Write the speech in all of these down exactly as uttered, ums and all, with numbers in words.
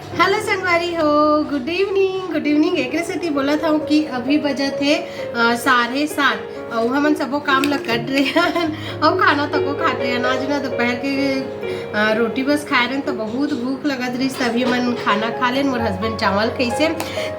Hello संगवारी हो, गुड evening. गुड evening एकरे सेती बोलत हूँ कि अभी बजत हे, अ, साढ़े सात, अउ हमन सबो काम ल कर रहे हन, अउ खाना तको खात रहे हन। आज ना दोपहर के, अ, रोटी बस खाए रहेन, तो बहुत भूख लगत रहिस, तभी हमन खाना खा लेन। मोर हस्बैंड चावल खइसे।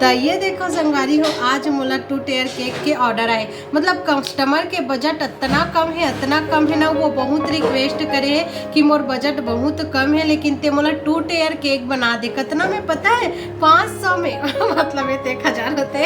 त ये देखो संगवारी हो, आज मोला टू टेयर केक के ऑर्डर आए। मतलब कस्टमर के बजट अतना कम हे, अतना कम हे ना, वो बहुत रिक्वेस्ट करे हे कि मोर बजट बहुत कम हे, लेकिन ते मोला टू टेयर केक बना दे। कतना में पता है? पाँच सौ में। मतलब ये तो एक हजार होते।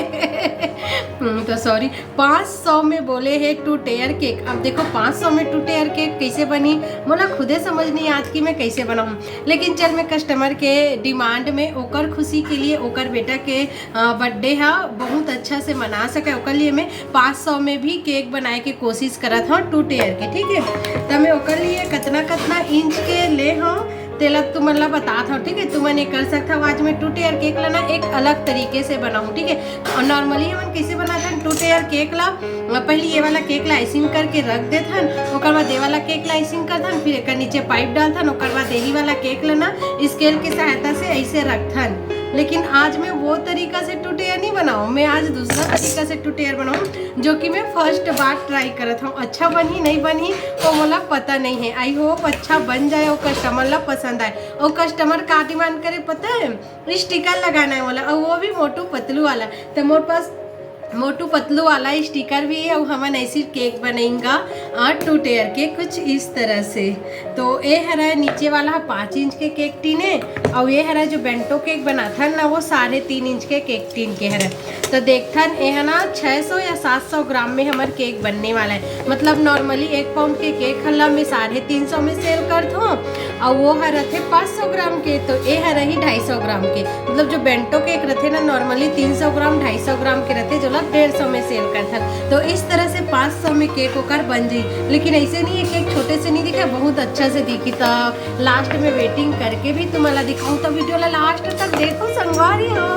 हम्म, तो सॉरी, पाँच सौ में बोले हे टू टेयर केक। अब देखो पाँच सौ में टू टेयर केक कैसे बनी, मोला खुदे समझ नहीं आत कि मैं कैसे बनाऊँ। लेकिन चल, मैं कस्टमर के डिमांड में, ओकर खुशी के लिए, ओकर बेटा के बर्थडे हा बहुत अच्छा से मना सके, ओकर लिए मैं पाँच सौ में भी केक बनाए के कोशिश करत हूँ टू टेयर के, ठीक है। त मैं ओकर लिए कतना कतना इंच के ले हूँ, तेला तुमन ला बतात हूँ, ठीक है। तुमन ये कर सकत हव, आज मैं टू टेयर केक ला ना एक अलग तरीके से बनाऊँ, ठीक है। और नॉर्मली हमन कैसे बनाथन टू टेयर केक ला, पहले ये वाला केक ला आइसिंग करके रख देथन, ओकर बाद ये वाला केक ला आइसिंग करथन, फिर एकर नीचे पाइप डालथन, ओकर बाद यही वाला केक ला ना स्केल के सहायता से ऐसे रखथन। लेकिन आज मैं वो तरीका से टू टेयर नहीं बनाऊँ, मैं आज दूसरा तरीका से टू टेयर बनाऊँ, जो कि मैं फर्स्ट बार ट्राई करत हूँ। अच्छा बनही नहीं बनही वो मोला पता नहीं है। आई होप अच्छा बन जाए और कस्टमर ला पसंद आए। और कस्टमर का डिमांड करे पता है, स्टिकर लगाना है बोला, और वो भी मोटू पतलू वाला। तो मोर पास मोटू पतलू वाला स्टिकर भी है, और हमन ऐसी केक बनाएंगा और टू टेयर के कुछ इस तरह से। तो ये हरा नीचे वाला पाँच इंच के केक टिन है, और ये हरा जो बेंटो केक बनाथन ना, वो साढ़े तीन इंच के केक टिन के हरा। तो देखथन, ये है ना छः सौ या सात सौ ग्राम में हमार केक बनने वाला है। मतलब नॉर्मली एक पाउंड के केक हल्ला में साढ़े तीन सौ में सेल करथों, और वो हर रथे पाँच सौ ग्राम के, तो ये हर रही ढाई सौ ग्राम के। मतलब जो बेंटो केक रथे ना, नॉर्मली तीन सौ ग्राम, ढाई सौ ग्राम के रथे, जोला डेढ़ सौ में सेल करथन। तो इस तरह से पाँच सौ में केक ओकर बन जाई। लेकिन ऐसे नहीं है, केक छोटे से नहीं दिखे, बहुत अच्छा से दिखी। तो लास्ट में वेटिंग करके भी तुम्हाला दिखाऊं, तो वीडियो ला लास्ट तक देखो संगवारी हो,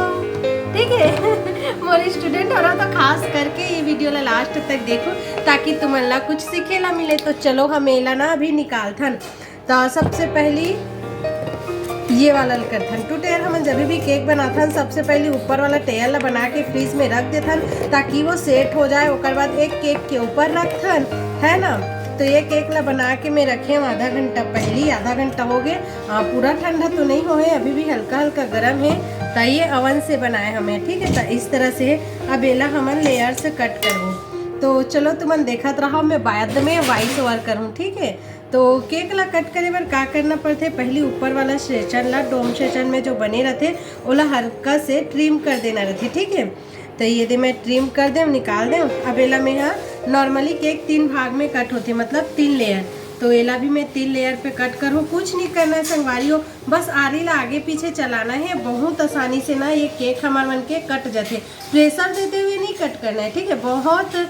ठीक है। मोर स्टूडेंट हो रहा तो खास करके ये वीडियो ला लास्ट तक देखो, ताकि तुमन ला कुछ सीखे ला मिले। तो चलो हम एला ना अभी निकालथन। तो सबसे पहली ये वाला करथन। टू टेयर हमन जब भी केक बनाथन, सबसे पहली ऊपर वाला टेयर ला बना के फ्रिज में रख देथन, ताकि वो सेट हो जाए। ओकर बाद एक केक के ऊपर रखथन, है ना। तो ये केक ला बना के मैं रखे हूँ आधा घंटा पहली, आधा घंटा हो गए। आ, पूरा ठंडा तो नहीं होए, अभी भी हल्का हल्का गर्म है। तो ये ओवन से बनाए हमें, ठीक है। तो इस तरह से अब एला हमन लेयर से कट करबो। तो चलो तुमन देखत रहो, मैं बाद में वॉइस ओवर करूँ, ठीक है। तो केक ला कट करे बर का करना पड़थे, पहली ऊपर वाला सेक्शन ला, डोम सेक्शन में जो बने रथे, ओला हल्का से ट्रिम कर देना रथे, ठीक है। तो ये दे मैं ट्रिम कर देव, निकाल देव। अब एला मैं हा, नॉर्मली केक तीन भाग में कट होथे, मतलब तीन लेयर। तो एला भी मैं तीन लेयर पे कट करूँ। कुछ नहीं करना है संगवारी हो, बस आरी ला आगे पीछे चलाना है। बहुत आसानी से ना ये केक हमार मन के कट जाथे। प्रेशर देते हुए नहीं कट करना है, ठीक है। बहुत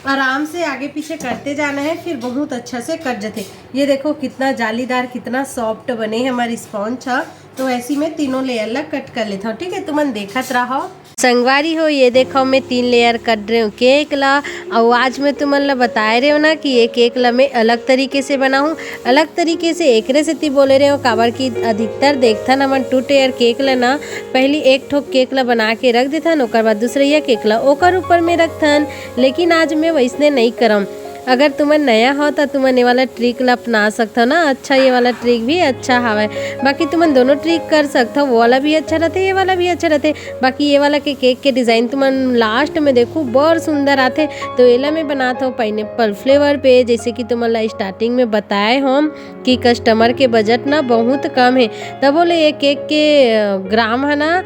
आराम से आगे पीछे करते जाना है, फिर बहुत अच्छा से कट जाथे। ये देखो कितना जालीदार, कितना सॉफ्ट बने है हमारी स्पॉन्ज हा। तो ऐसी मैं तीनों लेयर ला कट कर लेता हूँ, ठीक है। तुमन देखत रहो। संगवारी हो, ये देखो मैं तीन लेयर कट रहे हूँ केक ला। और आज मैं तुमन ला बताए रहे हो ना कि ये केक ला मैं अलग तरीके से बनाऊँ। अलग तरीके से एकरे सेती बोले रहे हो, काबर कि अधिकतर देखथन हमन टू टेयर केक ला ना, पहली एक ठोक केक ला बना के रख देथन, ओकर बाद दूसरैया केक ला ओकर ऊपर में रखथन। लेकिन आज मैं वैसने नहीं करम। अगर तुमन नया हो तो तुमन ये वाला ट्रिक ला अपना सकथो ना। अच्छा, ये वाला ट्रिक भी अच्छा हवय। बाकी तुमन दोनों ट्रिक कर सकथो, वो वाला भी अच्छा रहते, ये वाला भी अच्छा रहते। बाकी ये वाला के केक के डिजाइन तुमन लास्ट में देखो, बड़ सुंदर आथे। तो एला मैं बनात हूँ पाइनएप्पल फ्लेवर पे, जैसे कि तुमन ला स्टार्टिंग में बताए हम कि कस्टमर के बजट ना बहुत कम है, तबो ले ये केक के अ, ग्राम है ना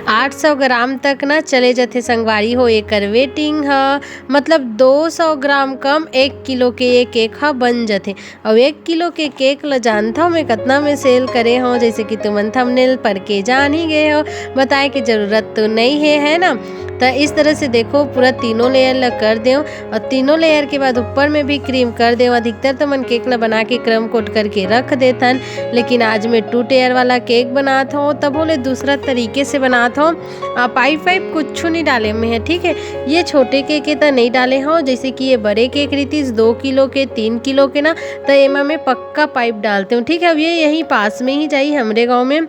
आठ सौ ग्राम तक ना चले जाथे संगवारी हो। एकर वेटिंग ह, मतलब दो सौ ग्राम कम एक किलो के ये केक ह बन जाथे। और एक किलो के केक ल जानथव मैं कतना में सेल करे हव, जैसे कि तुमन थंबनेल पढ़ के जान ही गए हो, बताए के जरूरत तो नहीं है, है ना। तो इस तरह से देखो, पूरा तीनों लेयर ल कर देव और तीनों लेयर के बाद ऊपर में भी क्रीम कर देव। अधिकतर तो मन केक ल बना के क्रम कोट करके रख देथन, लेकिन आज मैं टू टेयर वाला केक बनात हूँ, तब बोले दूसरा तरीके से बनात हूँ। आ, पाइप वाइप कुछ नहीं डाले में है, ठीक है। ये छोटे केक के तो नहीं डाले हूँ, जैसे कि ये बड़े केक रहितिस दो किलो के, तीन किलो के ना, तो एमा मैं पक्का पाइप डालते हूँ, ठीक है। अब ये यहीं पास में ही जाई हमरे गाँव में,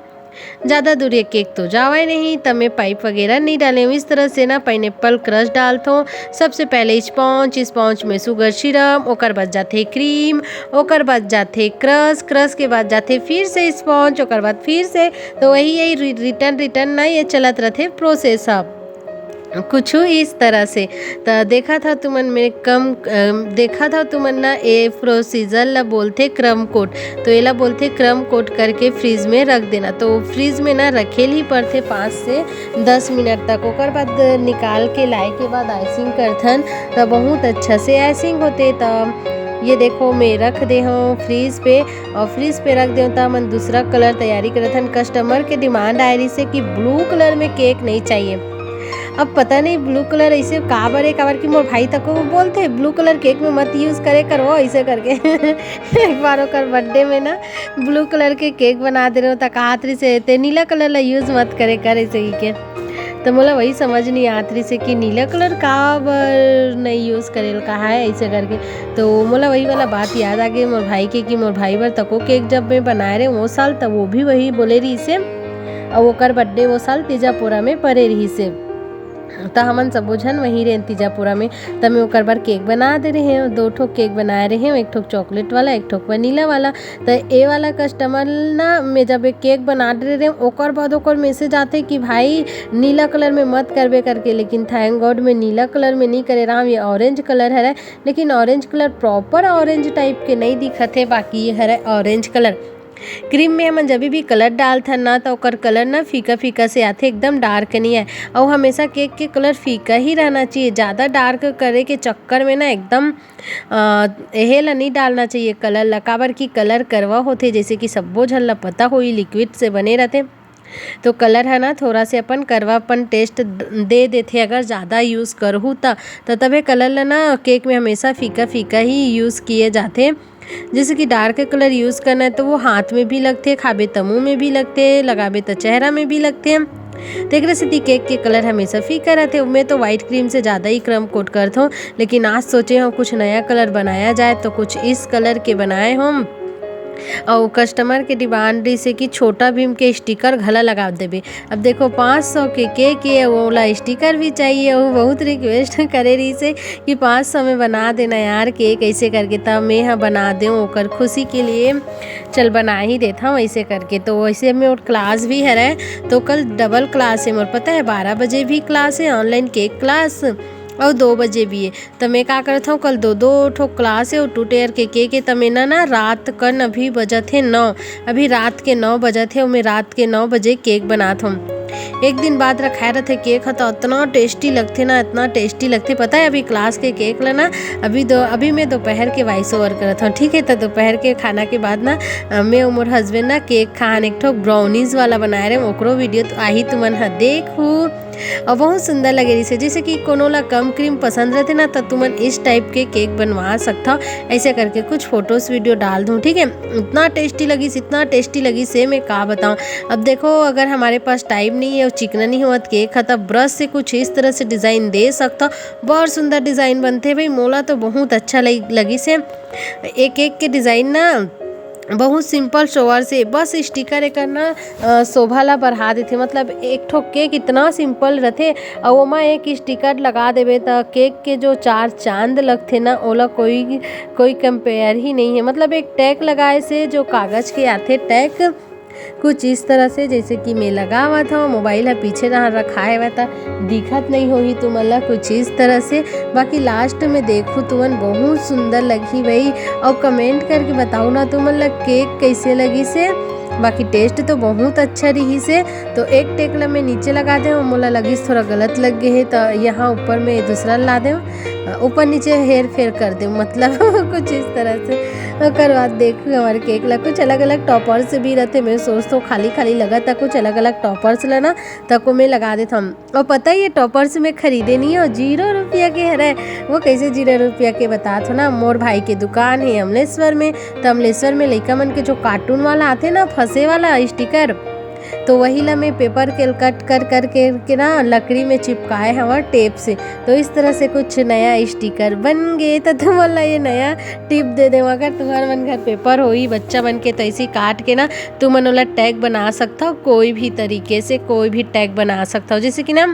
ज़्यादा दूर ये केक तो जावय नहीं, त मैं पाइप वगैरह नहीं डाले हूँ। इस तरह से ना पाइनएप्पल क्रश डालथों। सबसे पहले स्पॉन्ज, स्पॉन्ज में शुगर सिरप, ओकर बाद जाथे क्रीम, ओकर बाद जाथे क्रश, क्रश के बाद जाथे फिर से स्पॉन्ज, ओकर बाद फिर से। तो वही यही रि-, रिटर्न रिटर्न ना ये चलत रथे प्रोसेस ह। कुछ इस तरह से। त देखत हव तुमन में कम, अ, देखत हव तुमन ना, ए प्रोसीजर ला बोलथे क्रम कोट। तो एला बोलथे क्रम कोट करके फ्रिज में रख देना। तो फ्रिज में ना रखे ल ही पड़थे पाँच से दस मिनट तक। ओकर बाद निकाल के लाए के बाद आइसिंग करथन, त बहुत अच्छा से आइसिंग होथे। त ये देखो, मैं रख दे हूँ फ्रिज पे, और फ्रिज पे रख देव त हमन दूसरा कलर तैयारी करत हन। कस्टमर के डिमांड आए रहिसे कि ब्लू कलर में केक नहीं चाहिए। अब पता नहीं ब्लू कलर ऐसे काबर है, काबर कि मोर भाई तको बोलथे, "ब्लू कलर केक में मत यूज करे कर वो," ऐसे करके। एक बार ओकर बर्थडे में ना ब्लू कलर के केक बना दे रहे हो, त कहत रहिसे, "ते नीला कलर ला यूज मत करे कर," ऐसे ही के। तो मोला वही समझ नहीं आत रहिसे कि नीला कलर काबर नहीं यूज करे ल कहा है, ऐसे करके। तो मोला वही वाला बात याद आ गई मोर भाई के, कि मोर भाई बर तको केक जब मैं बनाए रहे वो साल, तब वो भी वही बोले रहिसे, और ओकर बर्थडे वो साल तीजापुरा में परे रहिसे। त हमन सबो झन वहीं रेन तीजापुरा में। त मैं ओकर बर केक बना दे रहे हूँ, दो ठो केक बनाए रहे हूँ, एक ठो चॉकलेट वाला, एक ठो वनीला वाला। त ए वाला कस्टमर ना, मैं जब एक केक बना दे रहे हूँ, ओकर बाद ओकर मैसेज आथे कि भाई नीला कलर में मत करबे करके। लेकिन थैंक गॉड मैं नीला कलर में नहीं करे रहा हूँ, ये ऑरेंज कलर हरे। लेकिन orange colour proper orange type के नहीं दिखत है, बाकी ये हरे ऑरेंज कलर। क्रीम में हमन जब भी कलर डालथन ना, त ओकर कलर ना फीका फीका से आथे, एकदम डार्क नहीं है। और हमेशा केक के कलर फीका ही रहना चाहिए, ज़्यादा डार्क करे के चक्कर में ना एकदम, अ, एहे ला नहीं डालना चाहिए कलर ला, काबर कि कलर करवा होथे, जैसे कि सब्बो झन ला पता होई, लिक्विड से बने रहथे। तो कलर है ना, थोड़ा से अपन करवा अपन टेस्ट दे देथे, अगर ज़्यादा यूज़ करहू त। त तभे कलर ला ना केक में हमेशा फीका फीका ही यूज़ किए जाथे। जैसे कि डार्क कलर यूज़ करना है, तो वो हाथ में भी लगथे, खाबे त मुंह में भी लगथे, लगाबे त चेहरा में भी लगथे। तेकरे सेती केक के कलर हमेशा फीका रहथे। मैं तो व्हाइट क्रीम से ज़्यादा ही क्रम कोट करथों, लेकिन आज सोचे हूँ कुछ नया कलर बनाया जाए, तो कुछ इस कलर के बनाए हूँ। और कस्टमर के डिमांड रहिसे कि छोटा भीम के स्टिकर घला लगा देबे। अब देखो, पाँच सौ के केक है, ओला स्टिकर भी चाहिए, वो बहुत रिक्वेस्ट करे रहिसे कि पाँच सौ में बना देना यार केक, ऐसे करके। तब मैं ह बना देऊँ ओकर खुशी के लिए, चल बना ही देता हूँ ऐसे करके। तो वैसे में और क्लास भी हरे, तो कल डबल क्लास है मोर, पता है, बारह बजे भी क्लास है, ऑनलाइन केक क्लास, और दो बजे भी है। त मैं का करत हूँ, कल दो दो ठो क्लास है और टू टेयर के केक है, त मैं ना, ना रात कन अभी बजत है नौ, अभी रात के नौ बजत है और मैं रात के नौ बजे केक बनात हूँ। एक दिन बाद रखाए रहथे केक ह, त इतना टेस्टी लगथे ना, इतना टेस्टी लगथे। पता है, अभी क्लास के केक ला ना, अभी दो, अभी मैं दोपहर के वॉइस ओवर करत हूँ, ठीक है। तो दोपहर के खाना के बाद ना, अ, मैं और मोर हस्बैंड ना केक खान एक ठो ब्राउनीज वाला बनाए रहे, ओकरो वीडियो तो आही, तुमन ह देखू। और बहुत सुंदर लगे रहिसे, जैसे कि कोनो ला कम क्रीम पसंद रहते ना, तो तुमन इस टाइप के केक बनवा सकता हो। ऐसे करके कुछ फोटोज वीडियो डाल दूँ, ठीक है। इतना टेस्टी लगिस, इतना टेस्टी लगिस, से मैं का बताऊँ। अब देखो, अगर हमारे पास टाइम नहीं है और चिकना नहीं होवत केक ह, तब ब्रश से कुछ इस तरह से डिज़ाइन दे सकता। बहुत सुंदर डिज़ाइन बनथे भाई, मोला तो बहुत अच्छा लग-, लगिस है। एक एक के डिज़ाइन ना बहुत सिंपल सोवर से, बस स्टिकर एकर ना, अ, शोभा ला बढ़ा देथे। मतलब एक ठो केक इतना सिंपल रथे, अउ ओमा एक स्टिकर लगा देबे, त केक के जो चार चांद लगथे ना, ओला कोई, कोई कंपेयर ही नहीं है। मतलब एक टैग लगाए से, जो कागज के आथे टैग, कुछ इस तरह से, जैसे कि मैं लगावत हूँ, मोबाइल ह पीछे रहा रखा है, त दिखत नहीं होही तुमन ला कुछ इस तरह से। बाकी लास्ट में देखू तुमन, बहुत सुंदर लगही भाई। और कमेंट करके बताओ ना तुमन ला केक कैसे लगिस हे। बाकी टेस्ट तो बहुत अच्छा रहिस हे। तो एक टैग ला मैं नीचे लगा दे हूँ, मोला लगिस थोड़ा गलत लग गए है, तो यहाँ ऊपर में दूसरा ला दे हूँ, ऊपर नीचे हेर फेर कर दे हूँ, मतलब कुछ इस तरह से। ओकर बाद देखू हमारे केक ला कुछ अलग अलग टॉपर्स भी रहते। मैं सोचत हूँ खाली खाली लगत है, कुछ अलग अलग टॉपर्स ला ना तको मैं लगा देत हूँ। और पता है, ये टॉपर्स मैं खरीदे नहीं हो, जीरो रुपया के हरे। वो कैसे जीरो रुपया के, बतात हो ना, मोर भाई के दुकान है अमलेश्वर में, तो अमलेश्वर में लइका मन के जो कार्टून वाला आथे ना, फंसे वाला स्टिकर, तो वही ला मैं पेपर के कट कर कर के, के ना लकड़ी में चिपकाए हवा टेप से। तो इस तरह से कुछ नया स्टिकर बन गे। तो तुमन ला ये नया टिप दे देवं, अगर तुम्हर मन घर पेपर होई बच्चा मन के, तो ऐसे काट के ना तुमन ओला टैग बना सकथव, कोई भी तरीके से कोई भी टैग बना सकथव। जैसे कि ना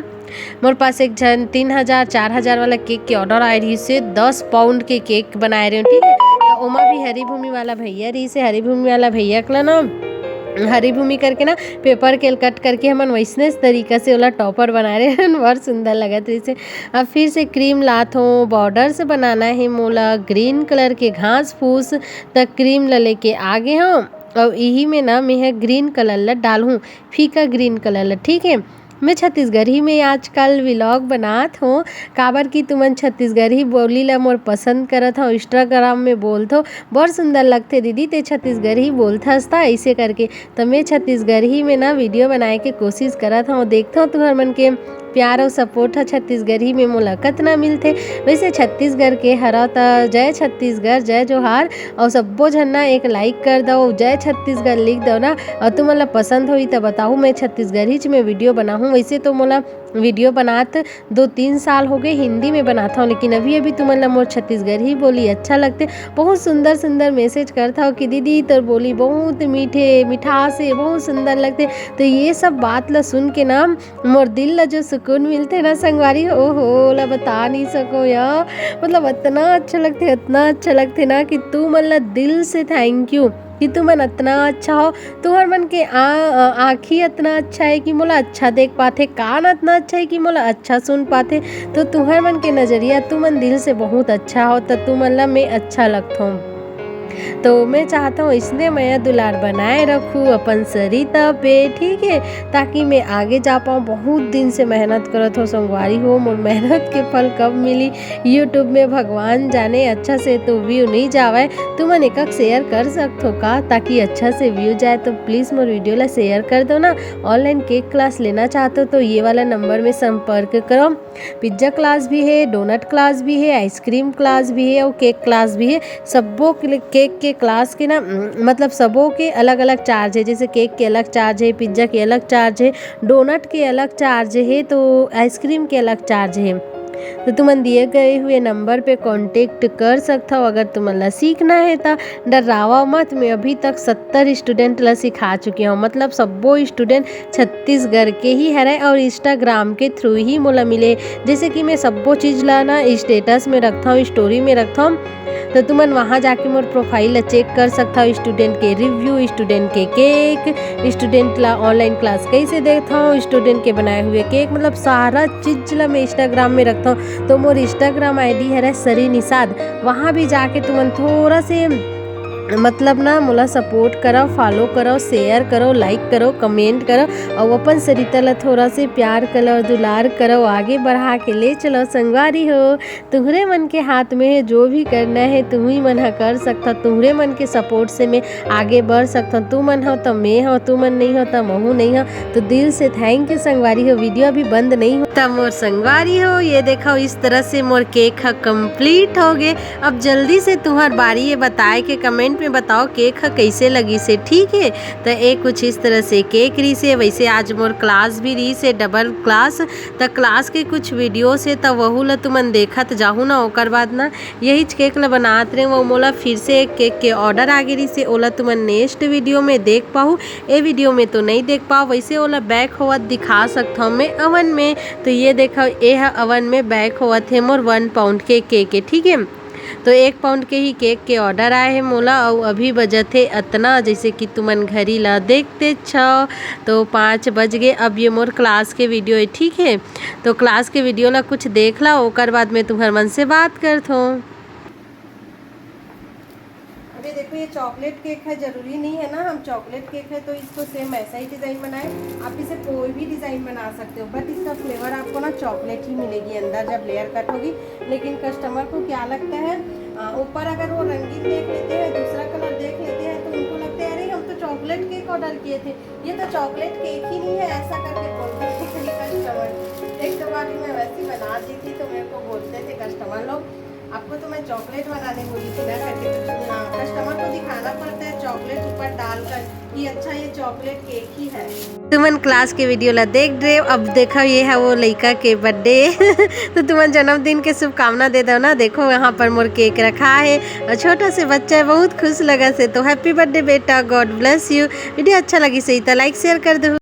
मोर पास एक झन तीन हजार चार हजार वाला केक के ऑर्डर आए रहिस हे, दस पाउंड के केक बनाए रहे, ठीक है। तो ओमा भी हरिभूमि वाला भैया रहिस हे, हरिभूमि वाला भैया के ला ना हरिभूमि करके ना पेपर के कट करके हमन वैसने तरीका से ओला टॉपर बनाए रहे हन, बड़ सुंदर लगत रहिस हे। अब फिर से क्रीम लात हों, बॉर्डर से बनाना है मोला ग्रीन कलर के घास फूस। त क्रीम ला लेके आगे हों, अउ इही में ना मैं ह ग्रीन कलर ला डालहूँ, फीका ग्रीन कलर ला, ठीक है। मैं छत्तीसगढ़ी में आजकल व्लॉग बनात हों, काबर कि तुमन छत्तीसगढ़ी बोली ला मोर पसंद करत हव, Instagram में बोलथव, बड़ सुंदर लगथे दीदी, ते छत्तीसगढ़ी बोलथस त ऐसे करके। त मैं छत्तीसगढ़ी में ना वीडियो बनाए के कोशिश करत हव, देखथव तुहर मन के प्यार अउ सपोर्ट ह छत्तीसगढ़ी में मोला कतना मिलथे। वैसे छत्तीसगढ़ के हरव त जय छत्तीसगढ़, जय जोहार, अउ सब्बो झन ना एक लाइक कर दव, जय छत्तीसगढ़ लिख दव ना, अउ तुमन ला पसंद होही त बताहू, मैं छत्तीसगढ़ीच में वीडियो बनाहूँ। वैसे तो मोला वीडियो बनात दो तीन साल हो गए, हिंदी में बनात हव, लेकिन अभी अभी तुमन ला मोर छत्तीसगढ़ी बोली अच्छा लगथे। बहुत सुंदर सुंदर मैसेज करत हव कि दीदी तोर बोली बहुत मीठे, मिठास हे, बहुत सुंदर लगथे। तो ये सब बात ला सुन के ना मोर दिल ला जो सुकून मिलथे ना संगवारी, ओहो, ओला बता नहीं सको यार। मतलब अतना अच्छा लगथे, अतना अच्छा लगथे ना कि तुमन ला दिल से thank you कि तुमन अतना अच्छा हव। तुहर मन के आ-, आ-, आँखी अतना अच्छा है कि मोला अच्छा देख पाथे, कान अतना अच्छा है कि मोला अच्छा सुन पाथे। तो तुहर मन के नजरिया तुमन दिल से बहुत अच्छा हव, त तुमन ला मैं अच्छा लगथव। तो मैं चाहत हव इसने मया दुलार बनाए रखू अपन सरिता पे, ठीक है, ताकि मैं आगे जा पाऊँ। बहुत दिन से मेहनत करत हव संगवारी हो, मोर मेहनत के फल कब मिली YouTube में भगवान जाने। अच्छा से तो व्यू नहीं जावय, तुमन एकक शेयर कर सकथव का, ताकि अच्छा से व्यू जाए? तो प्लीज मोर वीडियो ला शेयर कर दव ना। ऑनलाइन केक क्लास लेना चाहत हव तो ये वाला नंबर में संपर्क करव। पिज्जा क्लास भी है, डोनट क्लास भी है, आइसक्रीम क्लास भी है और केक क्लास भी है। सब्बो के लिए केक के क्लास के ना, उम, मतलब सबो के अलग-अलग चार्ज है। जैसे केक के अलग चार्ज है, पिज्जा के अलग चार्ज है, डोनट के अलग चार्ज है, तो आइसक्रीम के अलग चार्ज है। तो तुमन दिए गए हुए नंबर पे कॉन्टेक्ट कर सकथव अगर तुमन ला सीखना है त। डर्रावा मत, मैं अभी तक सत्तर स्टूडेंट ला सिखा चुके हव, मतलब सब्बो स्टूडेंट छत्तीसगढ़ के ही हरय और Instagram के through ही मोला मिले। जैसे कि मैं सब्बो चीज ला ना स्टेटस में रखथव, स्टोरी में रखथव, तो तुमन वहाँ जाके मोर प्रोफाइल ला चेक कर सकथव। स्टूडेंट के रिव्यू, स्टूडेंट के केक, स्टूडेंट ला ऑनलाइन क्लास कैसे देथव, स्टूडेंट के बनाए हुए केक, मतलब सारा चीज ला मैं Instagram में रखथव। तो मोर Instagram ID हरय सरी निषाद, वहाँ भी जाके तुमन थोड़ा से मतलब ना मोला सपोर्ट करव, फॉलो करव, शेयर करव, लाइक करव, कमेंट करव, अउ अपन सरिता ला थोड़ा से प्यार करव, दुलार करव, आगे बढ़ा के ले चलव संगवारी हो। तुहरे मन के हाथ में है, जो भी करना है तुही मन ह कर सकथव। तुहरे मन के सपोर्ट से मैं आगे बढ़ सकथव। तुमन हव त मैं हव, तुमन नहीं हव त महू नहीं हव। तो दिल से thank you संगवारी हो। वीडियो अभी बंद नहीं हो त मोर संगवारी हो, ये देखव इस तरह से मोर केक ह कंप्लीट हो गे। अब जल्दी से तुहर बारी ये बताए के कमेंट में बताव केक ह कैसे लगिस हे, ठीक है। त ये कुछ इस तरह से केक रहिस हे। वैसे आज मोर क्लास भी रहिस हे, डबल क्लास, त क्लास के कुछ वीडियोस हे त वहू ला तुमन देखत जाहू ना। ओकर बाद ना यहीच केक ला बनात रहे, वो मोला फिर से एक केक के ऑर्डर आगे रहिस हे, ओला तुमन नेक्स्ट वीडियो में देख पाहू। ए वीडियो में तो नहीं देख पाव, वैसे ओला बेक होवत दिखा सकथव मैं अवन में। तो ये देखव, ए ह अवन में बेक होवत हे मोर वन पाउंड के केक हे, ठीक है। तो एक पाउंड के ही केक के ऑर्डर आए हे मोला, अउ अभी बजत हे अतना, जैसे कि तुमन घड़ी ला देखते छव, तो पाँच बज गे। अब ये मोर क्लास के वीडियो हे, ठीक है। तो क्लास के वीडियो ला कुछ देख ला, ओकर बाद में तुम्हर मन से बात करथों। अभी देखो, ये चॉकलेट केक है, जरूरी नहीं है ना हम चॉकलेट केक है तो इसको सेम ऐसा ही डिजाइन बनाए। आप इसे कोई भी डिजाइन बना सकते हो, बट इसका फ्लेवर आपको ना चॉकलेट ही मिलेगी अंदर जब लेयर कट होगी। लेकिन कस्टमर को क्या लगता है, अ, ऊपर अगर वो रंगीन देख लेते हैं, दूसरा कलर देख लेते हैं, तो उनको लगता है, "अरे, हम तो चॉकलेट केक ऑर्डर किए थे, ये तो चॉकलेट केक ही नहीं है," ऐसा करके बोलते हैं कई कस्टमर। एक दो बार मैं वैसे ही बना दी थी तो मेरे को बोलते थे कस्टमर लोग, आपको तो मैं चॉकलेट बनाने बोली थी ना करके, तो कस्टमर को दिखाना पड़ता है चॉकलेट ऊपर डालकर कि अच्छा, ये चॉकलेट केक ही है। तुमन क्लास के वीडियो ला देख रहे हो, अब देखो ये है वो लइका के बर्थडे। तो तुमन जन्मदिन के शुभकामना दे दो ना। देखो यहाँ पर मोर केक रखा है और छोटा से बच्चा है, बहुत खुश लगा से। तो हैप्पी बर्थडे बेटा, गॉड ब्लेस यू। वीडियो अच्छा लगी सही तो लाइक शेयर कर दो।